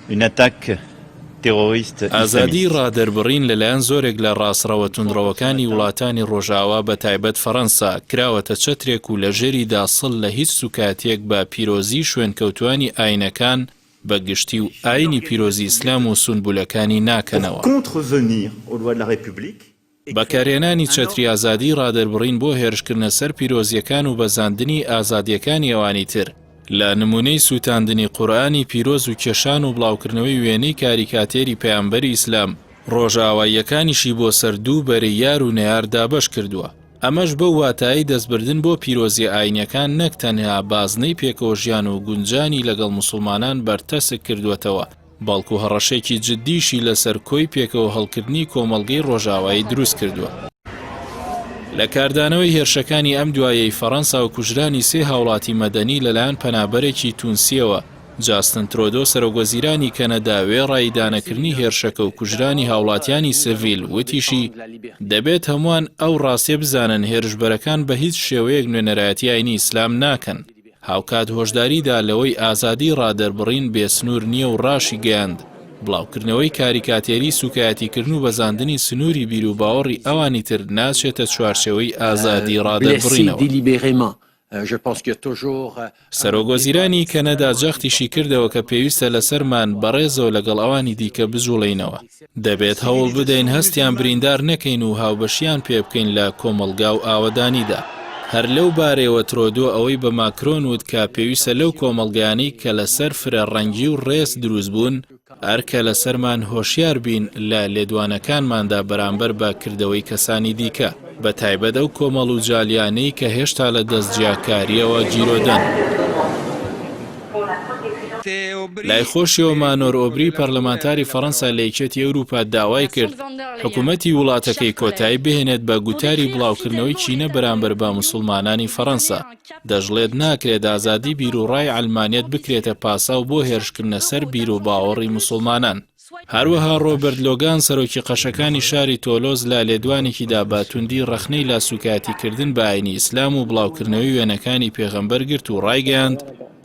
Une attaque terroriste ئازادیی islamiste. ڕادەربڕین لەلایەن زۆرێک لە ڕاستڕەوە توندڕەوەکانی وڵاتانی ڕۆژئاوا بە تایبەت فەڕەنسا کراوەتە چەترێک و لە ژێریدا سڵ لە هیچ سوکایەتییەک بە پیرۆزیی شوێنکەوتووانی ئایینەکان بە گشتی و ئایینی پیرۆزی ئیسلام و سونبولەکانی ناکەنەوە. Pour contrevenir aux lois de la République et créer بەکارهێنانی un چەتری ordre ئازادیی ڕادەربڕین بۆ هێرشکردنە سەر پیرۆزییەکان و بەزاندنی ئازادییەکانی ئەوانی تر، لە نموونەی سووتاندنی قورئانی پیرۆز و کێشان و بڵاوکردنەوەی وێنەی کاریکاتێری پەیامبەری ئیسلام، ڕۆژئاواییەکانیشی بۆ سەر دوو بەرەی یار و نەیار دابەش کردووە. ئەمەش بەو واتایەی دەستبردن بۆ پیرۆزییە ئایینیەکان نەک تەنها بازنەی پێکەوەژیان و گونجانی لەگەڵ موسوڵمانان بەرتەسک کردووەتەوە، بەڵکو هەڕەشەیەکی جددیشی لەسەر کۆی پێکەوە هەڵکردنی کۆمەڵگەی ڕۆژئاوایی دروست کردووە. لە کاردانەوەی هێرشەکانی ئەم دوایەی فەڕەنسا و کوژرانی سێ هاوڵاتی مەدەنی لەلایەن پەنابەرێکی تونسییەوە، جاستن ترۆدۆ سەرۆکوەزیرانی کەنەدا وێڕای ئیدانەکردنی هێرشەکە و کوژرانی هاوڵاتیانی سڤیل وتیشی، دەبێت هەمووان ئەو ڕاستیە بزانن هێرشبەرەکان بە هیچ شێوەیەک نوێنەرایەتی ئاینی ئیسلام ناکەن. هاوکات هۆشداری دا لەوەی ئازادی ڕادەربڕین بێ سنوور نییە و ڕاشیگەیاند، بڵاوکردنەوەی کاریکاتێری سووکایەتیکردن و بەزاندنی سنووری بیروباوەڕی ئەوانی تر ناچێتە چوارچێوەی ئازادی ڕادەربڕینەوە. سەرۆکوەزیرانی کەنەدا جەختیشی کردەوە کە پێویستە لەسەرمان بەڕێزەوە لەگەڵ ئەوانی دیکە بجوڵێینەوە. دەبێت هەوڵ بدەین هەستیان بریندار نەکەین و هاوبەشییان پێ بکەین لە کۆمەڵگا و ئاوەدانیدا. هەر لەو بارەیەوە ترۆدۆ ئەوەی بە ماکرۆن وت کە پێویستە لەو کۆمەڵگایانەی کە لەسەر فرە ڕەنگی و ڕێز دروست بوون، ئەرکە لەسەرمان هۆشیار بین لە لێدوانەکانماندا بەرامبەر بە کردەوەی کەسانی دیکە، بە تایبەت ئەو کۆمەڵ و جالیانەی کە هێشتا لە دەست جیاکارییەوە گیرۆدەن. لای خۆشیەوە مانۆر ئۆبری پەرلەمانتاری فەڕەنسا لە یەکێتی ئەوروپا داوای کرد حکومەتی وڵاتەکەی کۆتایی بهێنێت بە گوتاری بڵاوکردنەوەی کینە بەرامبەر بە موسڵمانانی فەڕەنسا، دەشڵێت ناکرێت ئازادی بیروڕای عەلمانیەت بکرێتە پاساو بۆ هێرشکردنە سەر بیروباوەڕی موسڵمانان. هەروەها ڕۆبەرت لۆگان سەرۆکی قەشەکانی شاری تۆلۆز لە لێدوانێکیدا بە توندی ڕەخنەی لە سوکایەتیکردن بە ئاینی ئیسلام و بڵاوکردنەوەی وێنەکانی پێغەمبەر گرت و ڕایگەیاند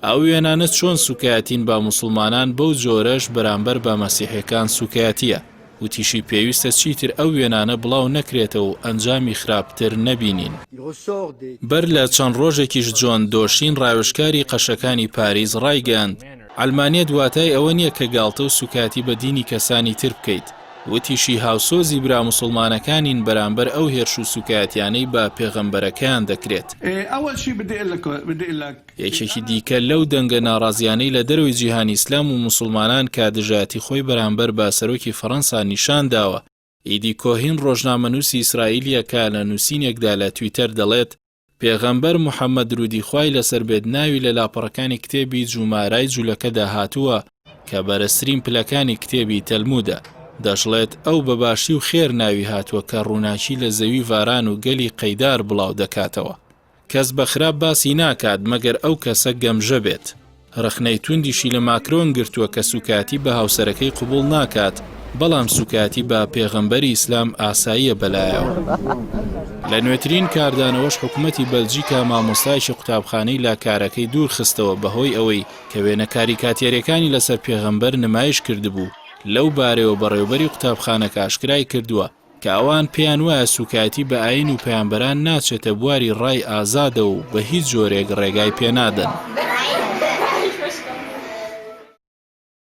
ئەو وێنانە چۆن سوکایەتین بە موسڵمانان بەو جۆرەش بەرامبەر بە مەسیحیەکان سوکایەتیە. وتیشی پێویستە چیتر ئەو وێنانە بڵاو نەکرێتەوە و ئەنجامی خراپتر نەبینین. بەر لە چەند ڕۆژێکیش جۆن دۆشین ڕاوێژکاری قەشەکانی پاریس ڕایگەیاند، عەلمانیەت واتای ئەوە نییە کە گاڵتە و سوکایەتی بە دینی کەسانی تر بکەیت، وتیشی هاوسۆزی برا موسڵمانەکانین بەرامبەر ئەو هێرش و سوکایەتیانەی بە پێغەمبەرەکەیان دەکرێت. یەکێکی دیکە لەو دەنگە ناڕازیانەی لە دەرەوەی جیهانی ئیسلام و موسڵمانان کە دژایەتی خۆی بەرامبەر بە سەرۆکی فەڕەنسا نیشان داوە، ئیدی کۆهین ڕۆژنامەنووسی ئیسرائیلییە کە لە نووسینێکدا لە تویتەر دەڵێت، پێغەمبەر محەممەد دروودی خوای لەسەر بێت ناوی لە لاپەڕەکانی کتێبی جومارای جولەکەدا هاتووە کە بەرزترین پلەکانی کتێبی تەلمودە، دەشڵێت ئەو بە باشی و خێر ناوی هاتووە کە ڕووناکی لە زەوی ڤاران و گەلی قەیدار بڵاو دەکاتەوە. کەس بە خراپ باسی ناکات مەگەر ئەو کەسە گەمژە بێت. رەخنەی توندیشی لە ماکرۆن گرتووە کە سوکایەتی بە هاوسەرەکەی قبوڵ ناکات، بەڵام سوکایەتی بە پێغەمبەری ئیسلام ئاساییە بەلایەوە. لە نوێترین کاردانەوەش حکومەتی بەلجیکا مامۆستایەکی قوتابخانەی لە کارەکەی دوورخستەوە بەهۆی ئەوەی کە وێنە کاریکاتێریەکانی لەسەر پێغەمبەر نمایش کردبوو، لەو بارەیەوە بەڕێوبەری قوتابخانەکە ئاشکرای کردووە، کە ئەوان پێیان وایە سوکایەتی بە ئایین و پەیامبەران ناچێتە بواری ڕای ئازادەوە و بە هیچ جۆرێک ڕێگای پێنادەن.